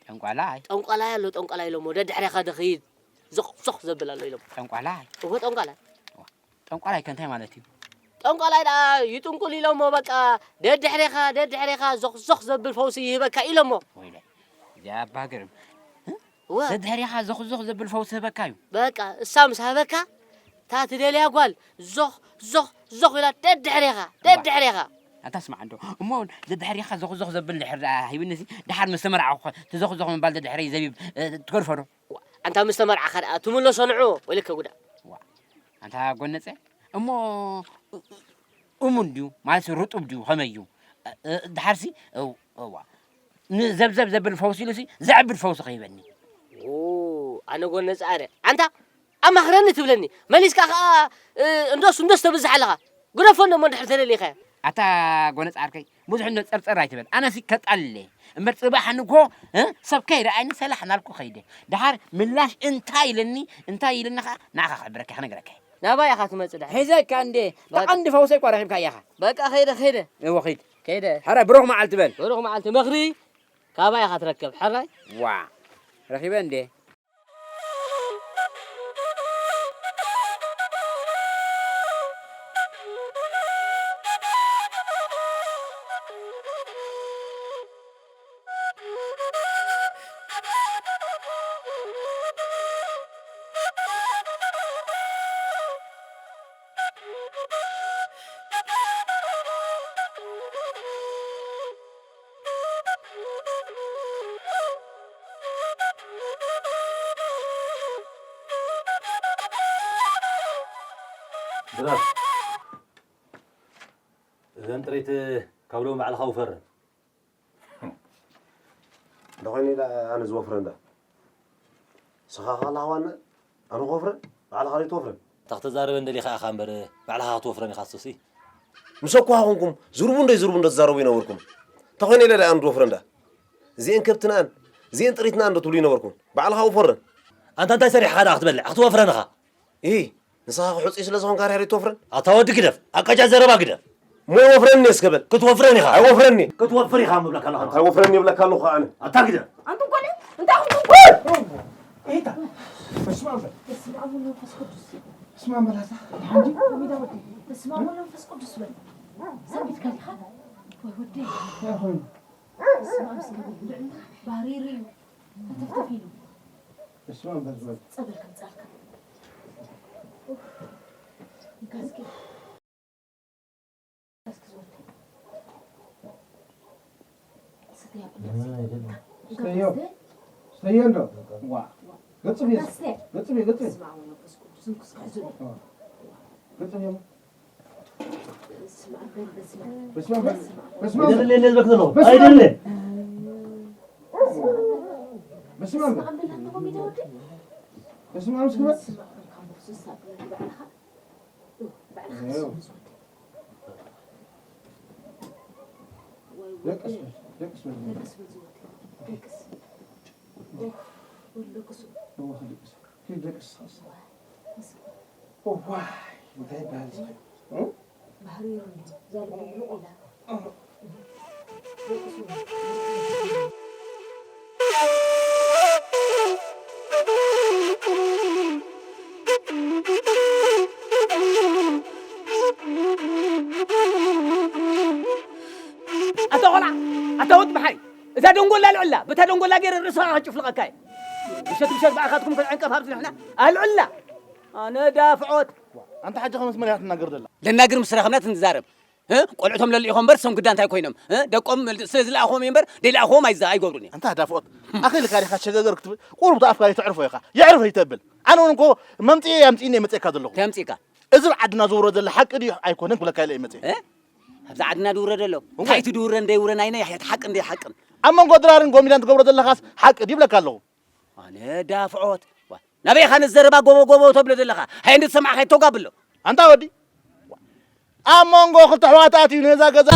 ጠንቋላይ? ጠንቋላይ ኣሎ፣ ጠንቋላይ ኢሎሞ፣ ደድሕሬኻ ደኸይድ፣ ዞኽ ዞኽ ዘብል ኣሎ ኢሎም። ጠንቋላይ? እወ፣ ጠንቋላይ። ጠንቋላይ ከ እንታይ ማለት እዩ? ጠንቋላይ ደኣ ይጥንቁል ኢሎሞ፣ በቃ፣ ደድሕሬኻ፣ ደድሕሬኻ ዞኽ ዞኽ ዘብል ፈውሲ ይህበካ ኢሎሞ። ወይለ፣ እዚኣ ኣባ ግርም። እ? እወ። ደድሕሬኻ ዞኽ ዞኽ ዘብል ፈውሲ ህበካ እዩ። በቃ፣ እሳ ምስ ሃበካ፣ እታ ትደልያ ጓል ዞኽ ዞኽ ዞኽ ኢላ ደድሕሬኻ፣ እባ። ደድሕሬኻ። ኣታ ስማዕ እንዶ፣ እሞ ደድሕሬኻ ዞኽ ዞኽ ዘብል ድሕር ደኣ ሂብንሲ፣ ደሓር ምስ ተመርዓኹ ኸ፣ እቲ ዞኽ ዞኽ ምባል ደድሕረይ ዘቢብ፣ እ፣ ትገድፎ ዶ? ዋ፣ ኣንታ ምስ ተመርዓኻ ደኣ ትምለሶ ንዑ፣ ወይለከ ጉዳ። ዋ፣ ኣንታ ጎነጸ፣ እሞ እ-፣ እ-፣ እሙን ድዩ? ማለት ርጡብ ድዩ? ከመይ እዩ? እ-፣ እ-፣ ደሓርሲ፣ እው፣ እዋ። ንዘብዘብ ዘብል ፈውሲ ኢሉሲ ዘዕብድ ፈውሲ ከይበኒ። ኦ፣ ኣነ ጎነጸ ኣነ። ኣንታ ኣማኽረኒ ትብለኒ። መሊስካ ኸኣ፣ እ፣ እንዶስ፣ እንዶስ ተብዝሕ ኣለኻ። ግደፎ እንዶ እሞ እንድሕር ተደሊኻዮ። ኣታ ጎነጽ ዓርከይ፣ ብዙሕ እንዶ ጸርጸር ኣይትበል። ኣነሲ ከጣልለ እምበር ጽባሕ ንግሆ፣ እ፣ ሰብ ከይረኣየኒ ሰላሕ እናልኩ ኸይደ። ደሓር ምላሽ እንታይ ኢለኒ፣ እንታይ ኢለኒ ኸኣ ንዓኻ ክሕብረካ፣ ክነግረካ። ናባይ ኢኻ ትመጽእ ደሓር። ሒዘካ እንዴ፣ በቃ። ተቐንዲ ፈውሰይ እኳ ረኺብካ ኢኻ። በቃ ኸይደ፣ ኸይደ። እወ፣ ኺድ። ከይደ። ሕራይ፣ ብሩኽ መዓልቲ በል። ብሩኽ መዓልቲ። ምኽሪ ካባይ ኢኻ ትረክብ፣ ሕራይ። ዋ፣ ረኺበ እንዴ። ድራር፣ እዘን ጥሪት ካብ ሎሚ ባዕልኻ ውፈረን። እንተኾይኑ ኢለ ኣነ ዝወፍረን ዳ? ንስኻ ኸኣ ኣለኻ ዋና? ኣነ ክወፍረን? ባዕልኻ ዘይትወፍረን? እታ ክተዛርበን ደሊኻ ኢኻ እምበር፣ ባዕልኻ ክትወፍረን ኢኻ እሱሲ። ምሰኳ ኾንኩም፣ ዝርቡ እንዶ ይዝርቡ እንዶ ትዛረቡ ይነበርኩም። እንተኾይኑ ኢለ ዳ ኣነ ዝወፍረን ዳ? እዚኤን ከብትናን፣ እዚኤን ጥሪትናን እንዶ ትብሉ ይነበርኩም። ባዕልኻ ወፈረን። ኣንታ እንታይ ሰሪሕኻ ደኣ ክትበልዕ? ክትወፍረን ኢኻ። እሂ፣ ንስኻ ክሑጽይ ስለ ዝኾንካ ድሕሪ ትወፍረን? ኣታ ወዲ ግደፍ፣ ኣቃጫ ዘረባ ግደፍ። እሞ ወፍረኒ እስከ በል። ክትወፍረን ኢኻ። ኣይወፍረኒ። ክትወፍር ኢኻ ምብለካ ኣለኹ። ኣታ ኣይወፍረኒ ይብለካ ኣለኹ ኣነ። ኣታ ግደፍ። ኣንቱም ጓል፣ እንታይ ኹም ቱም ጓል? ኤታ፣ በስመ ኣብ በል። በስመ ኣብ ወወልድ ወመንፈስ ቅዱስ። በስመ ኣብ በል ኣታ። ሓንቲ። በስመ ኣብ ወወልድ ወመንፈስ ቅዱስ በል። ሰሚትካ ዲኻ? ወይ ወደይ። እንታይ ኮይኑ? ስማ፣ ምስ ገበ ብልዕና ባሪሩ እዩ። ተተፍተፍ ኢሉ። እስማ በዝበዝ። ጸበል ከምጻልካ። ኡፍ። ንካስኪ። ስተዮ። ስተዮ እንዶ። ዋ። ገጽ ቤት። ገጽ ቤት፣ ገጽ ቤት። ገጽ ቤት። በስመ አብ። በስመ አብ። አይደለም፣ ለዝበክ ዘሎ። በስመ አብ። አይደለም። በስመ አብ። በስመ አብ። እስከ ደቅስ በል፣ ደቅስ በል። ደቅስ በል ዝወት። ደቅስ። ኡፍ፣ ወልዶ ቅሱ። እወ፣ ደቅስ። ኪድ ደቅስ ኸስ። እዋይ፣ እንታይ ይበሃል እዚ? እ? ባህሪ ይሁን። ዛልቦ ምሉእ ኢላ። ደቅሱ። ኣታ ቆልዓ፣ ኣታ ወዲ መሓይ፣ እዛ ደንጎላ ኣልዕላ፣ በታ ደንጎላ ገይረ ርእስኻ ክጭፍልቐካ እየ። ምሸት ምሸት ብኣኻትኩም ክንዕንቀፍ ኣብዚ ንሕና ኣልዕላ። ኣነ ዳፍዖት። ኣንታ ሕጂ ከመስ መን እያ ትናገር ዘላ? ለናግር ምስ ረኸብና ትንዛረብ። እ? ቆልዕቶም ለልኢኾም እምበር፣ ሰም ግዳ እንታይ ኮይኖም? እ? ደቆም ስለ ዝለኣኽዎም እየ እምበር፣ ደይለኣኽዎም ኣይዛ-፣ ኣይገብሩን እዮም። ኣንታ ዳፍዖት፣ ኣኺልካ ዲኻ ሸገገር ክትብል? ቁሩብ ተኣፍካ ይተዕርፎ ኢኻ። የዕርፍ ይተብል። ኣነ እውን እኮ መምጽኤ ኣምጺእኒ እየ መጺእካ ዘለኹ። እንታይ ኣምጺእካ? እዚ ኣብ ዓድና ዝውረ ዘሎ ሓቂ ድዩ ኣይኮነን ክብለካ ኢለ እየ መጺኤ። እ? ኣብዚ ዓድና ድውረ ዘሎ? እወ። እንታይ እቲ ድውረ እንደይውረን ኣይነ፣ ሓቂ እንደይሓቅን። ኣብ መንጎ ድራርን ጎሚዳን ትገብሮ ዘለኻስ ሓቂ ድዩ ይብለካ ኣለኹ። ኣነ ዳፍዖት። ዋ፣ ናበይ ኢኻ ነዚ ዘረባ ጎቦ ጎቦ ተብሎ ዘለኻ? ሃየ እንድትሰማዕኻ ይተጓብሎ። ኣንታ ወዲ፣ ኣብ መንጎ ክልተ ኣሕዋት ኣትዩ ነዛ ገዛ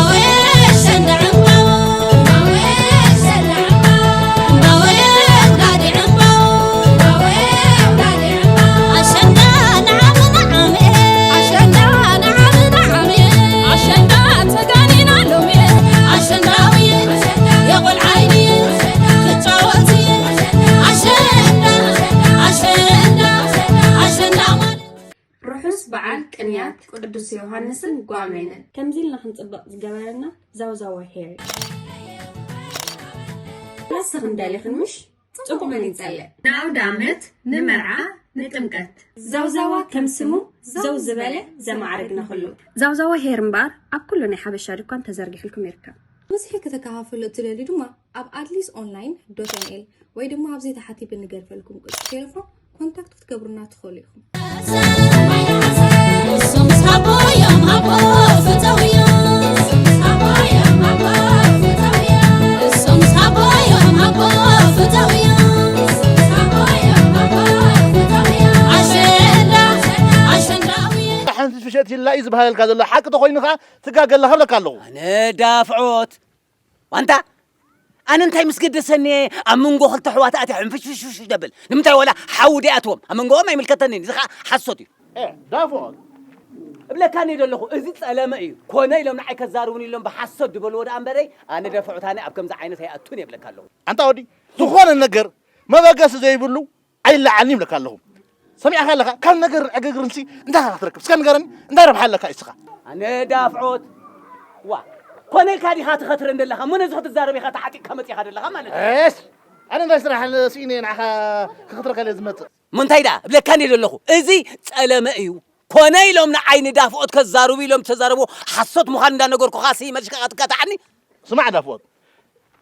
ርሑስ በዓል ቅንያት ቅዱስ ዮሃንስን ጓሜንን። ከምዚ ኢልና ክንጽብቕ ዝገበረና ዛውዛዋ ሄር እዩ። ንስኽን ደሊኽን ምሽ? ጽቡቕ መን ይጸልእ? ንኣውደ ዓመት፣ ንመርዓ፣ ንጥምቀት። ዛውዛዋ ከም ስሙ ዘው ዝበለ ዘማዕረግና ኩሉ። ዛውዛዋ ሄር እምበኣር ኣብ ኩሉ ናይ ሓበሻ ድኳን ተዘርጊሕልኩም ይርከብ። ብዝሒ ከተከፋፍሉ እትደልዩ ድማ ኣብ ኣድሊስ ኦንላይን ዶት ኤን ኤል ወይ ድማ ኣብዚ ታሕቲ ብንገድፈልኩም ቁጽሪ ቴሌፎን ኮንታክት ክትገብሩና ትኽእሉ ኢኹም። ሓንቲ ፍሸት ይላ እዩ ዝበሃለልካ ዘሎ ሓቂ ተኾይኑ ኸዓ ትጋገ ኣለኻ እብለካ ኣለኹ። ኣነ ዳፍዖት ዋንታ፣ ኣነ እንታይ ምስ ገደሰኒ እየ ኣብ መንጎ ክልተ ኣሕዋት ኣትየ ሕንፍሽፍሽፍሽ ደብል? ንምንታይ ዋላ ሓዊ ደይኣትዎም? ኣብ መንጎኦም ኣይምልከተንን፣ እዚ ኸዓ ሓሶት እዩ። ኤ፣ ዳፍዖት። እብለካ እየ ዘለኹ፣ እዚ ጸለመ እዩ። ኮነ ኢሎም ንዓይ ከዛርቡኒ ኢሎም ብሓሶት ዝበልዎ ደኣ እምበረይ፣ ኣነ ዳፍዖት ኣነ ኣብ ከምዚ ዓይነት ኣይኣቱን እየ እብለካ ኣለኹ። ኣንታ ወዲ፣ ዝኾነ ነገር መበገሲ ዘይብሉ ኣይለዓልኒ ይብለካ ኣለኹ። ሰሚዕካ ኣለኻ? ካብ ነገርን ዕግርግርንሲ እንታይ ኢኻ ክትረክብ? እስከ ንገረኒ፣ እንታይ ረብሓ ኣለካ እስኻ? ኣነ ዳፍዖት፣ ዋ፣ ኮነ ኢልካ ዲኻ ትኸትረን ዘለኻ? እሞ ነዚ ክትዛረብ ኢኻ ተዓጢቕካ መጺኻ ዘለኻ ማለት እዩ። እሽ፣ ኣነ እንታይ ስራሕ ስኢነ እየ ንዓኻ ክኸትረካ ኢለ ዝመጽእ? እሞ እንታይ ደኣ እብለካ እንድየ ዘለኹ፣ እዚ ጸለመ እዩ። ኮነ ኢሎም ንዓይ ንዳፍዖት ከዛርቡ ኢሎም ዝተዛረቡ ሓሶት ምዃኑ እንዳነገርኩኻ ሲ መልስካ ክትካታዓኒ? ስማዕ ዳፍዖት፣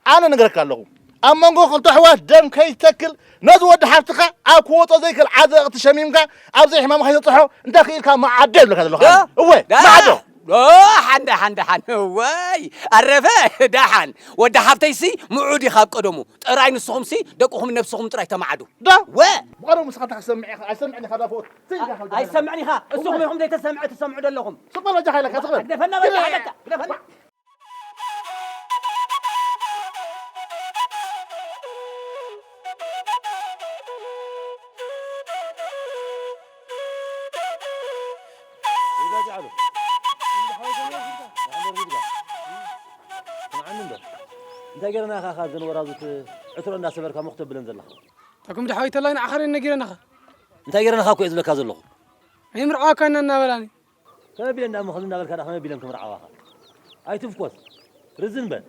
ኣነ እነግረካ ኣለኹ፣ ኣብ መንጎ ክልተ ኣሕዋት ደም ከይተክል፣ ነዚ ወዲ ሓፍትኻ ኣብ ክወጾ ዘይክእል ዓዘቕቲ ሸሚምካ፣ ኣብ ዘይሕማም ከይተብጽሖ፣ እንተ ክኢልካ መዓዶ ይብለካ ዘለኹ። ዶ? ኣነ። እወ፣ ዳ? መዓዶ። ዶ? ሓን፣ ደሓን፣ ደሓን። እወይ፣ ኣረፈ፣ ደሓን። ወዲ ሓፍተይሲ ምዑድ እዩ ካብ ቀደሙ። ጥራይ ንስኹምሲ ደቅኹም ነብስኹም ጥራይ ተመዓዱ። ዶ? ወ? ብቐደሙ ንስኻ እንታይ ክትሰምዕ ኢኻ? ኣይሰምዕን ኢኻ ዳፍዖት። ስቕ ኢልካ ኣይ-፣ ኣይሰምዕን ኢኻ። እሱኹም እወ። ኢኹም ዘይተሰምዐ ትሰምዑ ዘለኹም። ስቕ በል በጃኻ ኢለካ፣ ስቕ በል። ግደፈና በጃኻ ኢለካ፣ ግደፈና። እንታይ ገይረና ኢኻ ካብ ዘን ወራዙት ዕትሮ እንዳሰበርካ ሞኽ ተብለን ዘለኻ? ታኩም ድሓዊተላይ ንዓኻ ርኤን ነጊረናኻ። እንታይ ገይረናኻ እኮ እየ ዝብለካ ዘለኹ። ኣይምርዓዋካ እና እናበላኒ። ከመይ ቢለን ደኣ እሞ ከምዚ እናበልካ ደኣ ከመይ ቢለን ክምርዓዋኻ? ኣይትፍኮስ፣ ርዝን በል።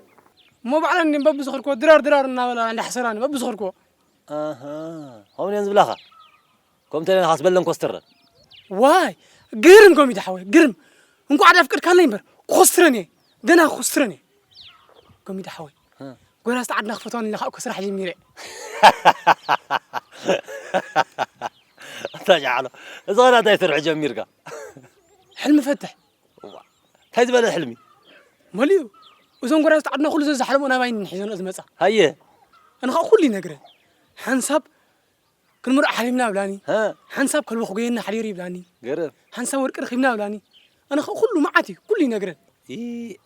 እሞ ባዕለን እንዲን በብዝኸድክዎ ድራር ድራር እናበላ እንዳሕሰራኒ በብዝኸድክዎ። ኣሃ፣ ከምኡ እየን ዝብላኻ። ከምኡ እንተኢለን ካስ በለን ኮስተረን። ዋይ፣ ግርም ጎሚዳ ሓወይ፣ ግርም። እንቋዕ ዳፍቀድካለይ እምበር፣ ኮስትረን እየ። ገና ኮስትረን እየ። ጎሚዳ ሓወይ። እ። ጎራዝቲ ዓድና ክፈትዋኒ ኢለ ካብ እኮ ስራሕ ጀሚረ። ኣታ ጃዕሎ፣ እዚ ኸና እንታይ ስርሒ ጀሚርካ? ሕልሚ ፈትሕ። እዋ፣ እንታይ ዝበለ ሕልሚ? መሊኡ። እዞም ጎራዝቲ ዓድና ኩሉ ዘዝሓለምኦ ናባይ ሒዘንኦ ዝመጻ። ሃየ። ኣነ ኸኣ ኩሉ ይነግረን። ሓንሳብ ክንምርዖ ሓሊምና ብላኒ። ሀ። ሓንሳብ ከልቢ ክጎየና ሓዲሩ ይብላኒ። ገርም። ሓንሳብ ወርቂ ረኺብና ብላኒ። ኣነ ኸ ኩሉ መዓት እዩ፣ ኩሉ ይነግረን። ኢ-፣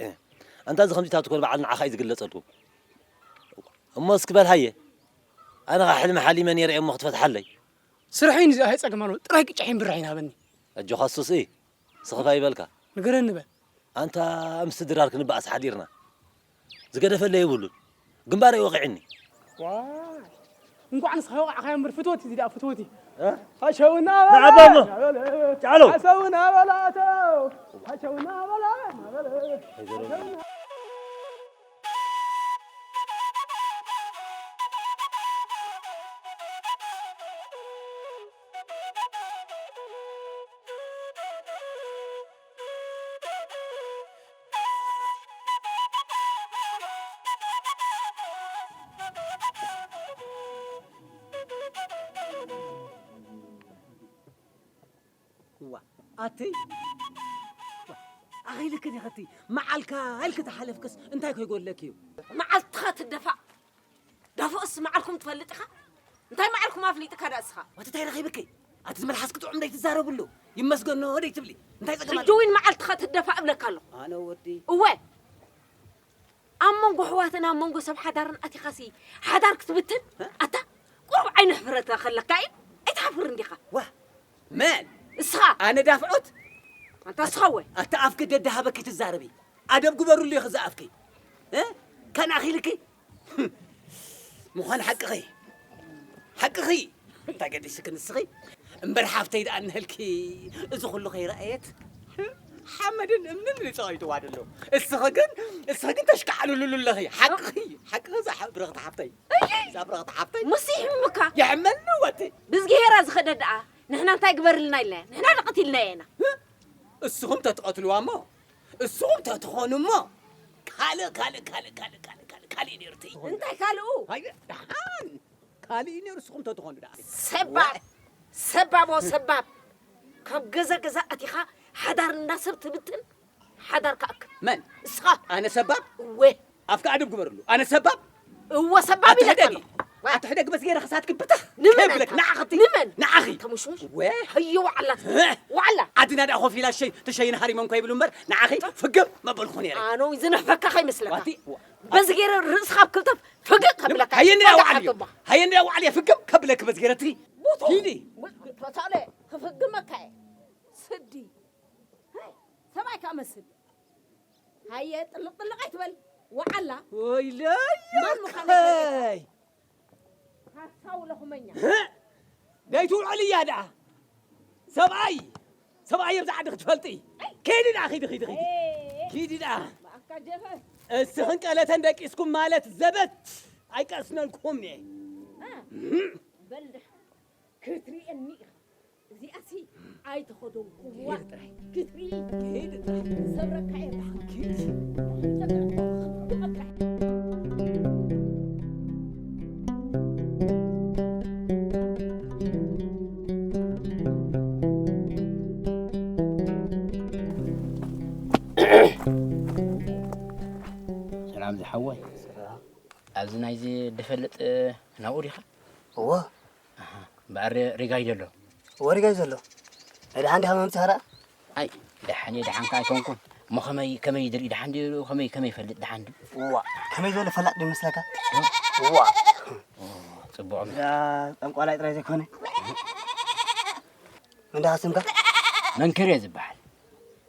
እ። ኣንታ እዚ ከምዚታት እኮ ንባዕሉ ንዓኻ እዩ ዝግለጸልኩም። እሞ እስኪ በል ሃየ። ኣነ ኸ ሕልሚ ሓሊመ ነይረ እየ እሞ ክትፈትሓለይ። ስርሐይን እዚኣ ኣይጸገም ኣሎ። ጥራይ ቅጫ ይንብርሕ ይንሃበኒ። ኣጆኻ ሱስ እይ። ስኽፍ ኣይበልካ። ንገረኒ በል። ኣንታ ምስቲ ድራር ክንበኣስ ሓዲርና። ዝገደፈለይ የብሉን። ግንባረይ ወቒዕኒ። ዋይ። እንኳዕ ንስኻ ወቓዕካዮ እምበር ፍትወት እዚ ደኣ ፍትወት እዩ። እ? ሃሸውና ንዓባ እሞ። በላ፣ በላ። ጫሎ። ሃሸውና በላ፣ ኣተው። ሃሸውና በላ፣ በላ። ዋ፣ ኣቲ፣ ዋ፣ ኣኺልክ ዲኽቲ መዓልካ ኢልክ ተሓለፍክስ እንታይ ከይጎድለክ እዩ? መዓልትኻ ትደፋእ። ዳፎእስ መዓልኩም ትፈልጥ ኢኻ? እንታይ መዓልኩም ኣፍሊጥካ ደኣ እስኻ? ዋቲ እንታይ ረኺብኪ? ኣቲ ዝመልሓስኪ ጥዑም ደይትዛረብሉ። ይመስገኖ ደይትብሊ። እንታይ ጸገም ኣሎ? ሕጂ እውን መዓልትኻ ትደፋእ እብለካ ኣለኹ። ኣነ ወዲ። እወ። ኣብ መንጎ ኣሕዋትን ኣብ መንጎ ሰብ ሓዳርን ኣቲኻሲ ሓዳር ክትብትን? እ? ኣታ ቁሩብ ዓይኒ ሕፍረት ከለካ እዩ። ኣይትሓፍርን ዲኻ? ዋ፣ መን? እስኻ። ኣነ ዳፍዖት? ኣንታ እስኻ እወ። ኣታ ኣፍኪ ደደሃበኪ ትዛረቢ። ኣደብ ግበሩሉ ኢኺ ዝኣፍኪ። እ? ከናኺልኪ? ምዃን ሓቅኺ። ሓቅኺ። እንታይ ገዲስኪ ንስኺ? እምበር ሓፍተይ ደኣ እንህልኪ እዚ ኩሉ ከይረኣየት ሓመድን እምንን ይጸዋይትዋ ደሎ። እስኺ ግን፣ እስኺ ግን ተሽካዕልሉሉ ኣለኺ። ሓቅኺ፣ ሓቅኺ እዛ ሓ-፣ ብርኽቲ ሓፍተይ። እይ! እዛ ብርኽቲ ሓፍተይ። ሙሲ ይሕምምካ። ይሕመኒ ወቲ። ብዝግሄራ ዝኸደ ደኣ ንሕና እንታይ ግበርልና ኢልና? ንሕና ንቐትልና ኢና። እስኹም ተትቐትልዋ እሞ፣ እስኹም ተትኾኑ እሞ፣ ካልእ፣ ካልእ፣ ካልእ፣ ካልእ፣ ካልእ፣ ካልእ፣ ካልእ ነይሩ እቲ። እንታይ ካልኡ? ኣይ፣ ደሓን። ካልእ እዩ ነይሩ፣ እስኹም ተትኾኑ ደኣ። ሰባብ፣ ሰባብ፣ ኦ ሰባብ። ካብ ገዛ ገዛ ኣቲኻ ሓዳር እንዳ ሰብ ትብትን፣ ሓዳር ከኣክል። መን? እስኻ። ኣነ ሰባብ? እወ። ኣፍካ ኣደብ ግበርሉ። ኣነ ሰባብ? እወ፣ ሰባብ ኣቲ ኢለካ ሕደጊ። ኣለኹ። ዋ። ኣቲ ሕደጊ በስ ገይረ ክሳትኪ ብትኽ። ንመን ከብለክ፣ ኣንታ? ንዓኽቲ። ንመን? ንዓኺ። ተሙሽሙሽ? ወ። ሃየ ዋዕላ። እ። ዋዕላ። ዓድና ደኣ ኮፍ ኢላ ሸይ-፣ ትሸይን ሃሪመን ኮ ይብሉ እምበር፣ ንዓኺ ፍግም መበልኩ ነይረ። ኣነ ዝንሕፈካ ከይመስለካ። ዋቲ? ዋ። በዚ ገይረ ርእስኻ ኣብ ክልተ ፍግእ ከብለካ። ሃየ እንዳ ዋዕልዮ። ተሓተባ። ሃየ እንዳ ዋዕልዮ ፍግም ከብለክ በዚ ገይረ እቲ። ቡቱ። ሂዲ። ተሳለ ክፍግመካ እየ። ስዲ። ሃይ፣ ሰብኣይ ከኣ መስል። ሃየ ጥልቕ ጥልቕ ኣይትበል። ዋዓላ። ወይለይ መን ምዃነይ ኣከይ። ሓሳዊ ለኹመኛ። ደይትውዕል እያ ደኣ። ሰብኣይ፣ ሰብኣይ ኣብዚ ዓዲ ክትፈልጢ። ኪዲ ደኣ፣ ኪዲ፣ ኪዲ፣ ኪዲ። ኤ፣ ኪዲ ደኣ። ብኣካ ጀፈ። እስኽን ቀለተን ደቂስኩም ማለት ዘበት ኣይቀስነልኩም እየ። እ፣ በል ደሓን ክትርእየኒ ኢኻ። እዚኣሲ ኣይተኸደንኩዋ። ኪዲ ጥራይ። ክትርኢ። ኪዲ ጥራይ። ሰብረካ እየ ብሓቂ። ኪዲ። ሰላም ዝሓወይ። ሰላም። ኣብዚ ናይዚ ድፈልጥ ናብኡ ዲኻ? እወ። ኣሃ፣ እምበኣር ሪጋይ ዘሎ? እወ፣ ሪጋይ ዘሎ። ናይ ደሓን ዲኻ መምጽኻ ደኣ? ኣይ፣ ደሓን እየ፣ ደሓን ከኣ ኣይኮንኩን። እሞ ከመይ፣ ከመይ ድርኢ፣ ደሓን ድዩ? ከመይ፣ ከመይ ይፈልጥ፣ ደሓን ድዩ? እዋ፣ ከመይ ዝበለ ፈላጥ ድዩ መስለካ? እዋ። ኦ፣ ጽቡቕ። እዛ ጠንቋላይ ጥራይ ዘይኮነ። መን ደኣ ስምካ? መንክር እየ ዝበሃል።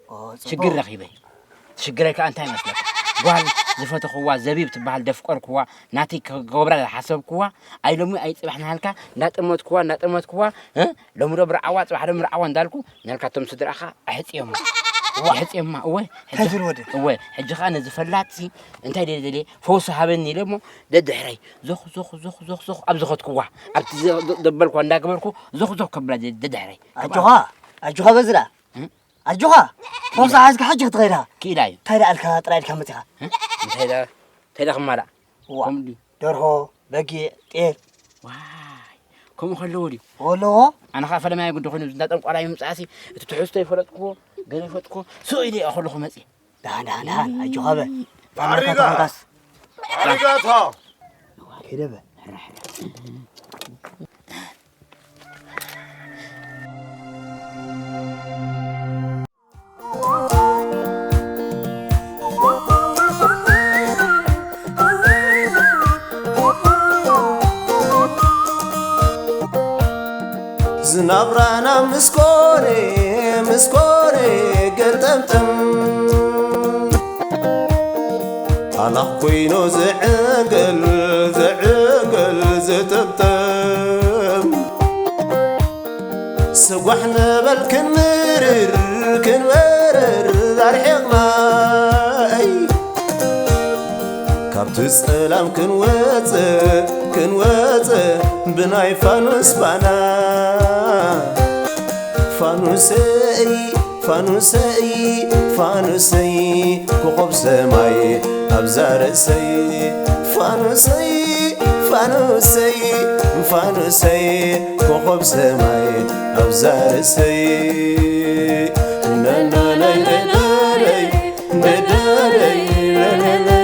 ኦ፣ ጽቡቕ። ሽግር ረኺበ። ሽግረይ ከኣ እንታይ መስለካ? ጓል ዝፈተኽዋ፣ ዘቢብ ትበሃል፣ ደፍቀርክዋ፣ ናተይ ክገብራ ዝሓሰብክዋ፣ ኣይ ሎሚ ኣይ ጽባሕ እናሃልካ፣ እንዳጠመትክዋ፣ እንዳጠመትክዋ፣ እ? ሎሚ ዶ ብርዓዋ፣ ጽባሕ ዶ ምርዓዋ እንዳልኩ፣ ናልካቶም ስድራኻ ኣሕጽዮማ። የሕፅየማ። እወ፣ ሕጂ እንታይ ትብል ወደ? እወ፣ ሕጂ ኸዓ ነዚ ፈላጥሲ እንታይ ደደልየ? ፈውሲ ሃበኒ ኢለ እሞ ደድሕረይ ዞኽ፣ ዞኽ፣ ዞኽ፣ ዞኽ፣ ዞኽ ኣብ ዝኸድክዋ፣ ኣብቲ ዘ-፣ ዘበልኳ እንዳገበርኩ ዞኽ፣ ዞኽ ከብላ ደ-፣ ደድሕረይ። ኣጆኻ፣ ኣጆኻ በዝራ። እም? ኣጆኻ፣ ፈውሲ ሓዝካ ሕጂ ክትኸይዳ። ክኢላ እዩ። እንታይ ደኣ ኣልካ ጥራይ ኢልካ መጺኻ? እም? እንታይ ደኣ፣ እንታይ ደኣ ክማላእ? ዋ፣ ከምኡ ድዩ? ደርሆ፣ በጊዕ፣ ጤል። ዋይ፣ ከምኡ ከለዎ ድዩ? ኣለዎ። ኣነ ኸዓ ፈለማይ ጉዲ ኮይኑ፣ እንዳ ጠንቋላይ ምምጻእሲ፣ እቲ ትሕዝቶ ይፈለጥክዎ፣ ገለ ይፈጥክዎ፣ ስቕ ኢለ እየ ከለኹ መጽየ። ደሓን፣ ደሓን፣ ደሓን፣ ኣጆኻ በ። ኣሪጋ። ኣሪጋቶ። ከይደ በ። ዝናብራና ምስ ኮነ፣ ምስ ኮነ ገልጠምጠም፣ ኣላኽ ኮይኑ ዝዕንገል፣ ዝዕንገል ዝጥምጥም፣ ስጓሕ ንበል ክንምርር፣ ክንበርር ኣርሒቕና፣ ኣይ፣ ካብቲ ጸላም ክንወጽእ፣ ክንወጽእ ብናይ ፋኑስ ባና። ፋኑሰይ፣ ፋኑሰይ፣ ፋኑሰይ፣ ኮኾብ ሰማይ ኣብዛ ርእሰይ። ፋኑሰይ፣ ፋኑሰይ፣ ፋኑሰይ፣ ኮኾብ ሰማይ ኣብዛ ርእሰይ። ናናናይ ደደረይ፣ ደደረይ፣ ደደረይ።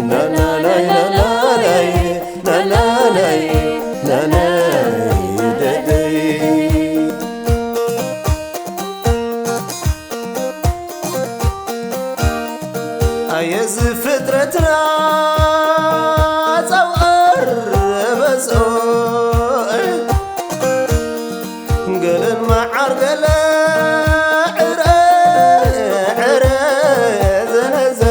ናናናይ፣ ናናናይ፣ ናናናይ፣ ናናይ ደደይ። ኣየ እዚ ፍጥረትና ጸውዕር በዝኦ፣ ገለን መዓር ገለ ዕረ፣ ዕረ ዘነዘ፣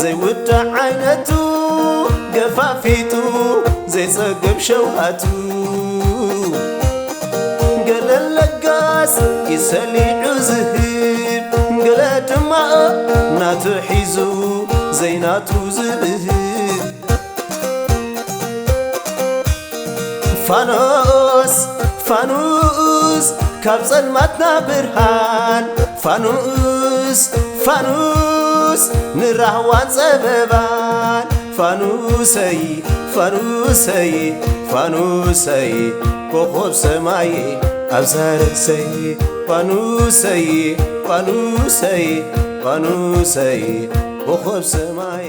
ዘይውዳእ ዓይነቱ ገፋፊጡ ዘይጸግብ ሸውሃቱ። ገለ ለጋስ ኢድ ሰሊዑ ዝህብ፣ ገለ ድማ ናቱ ሒዙ ዘይናቱ ዝብህግ። ፋኖስ፣ ፋኑስ፣ ካብ ጸልማትና ብርሃን። ፋኑስ፣ ፋኑስ፣ ንራህዋን ጸበባን። ፋኑሰይ፣ ፋኑሰይ፣ ፋኑሰይ፣ ኮኾብ ሰማይ ኣብዛ ርእሰይ። ፋኑሰይ፣ ፋኑሰይ፣ ፋኑሰይ፣ ኮኾብ ሰማይ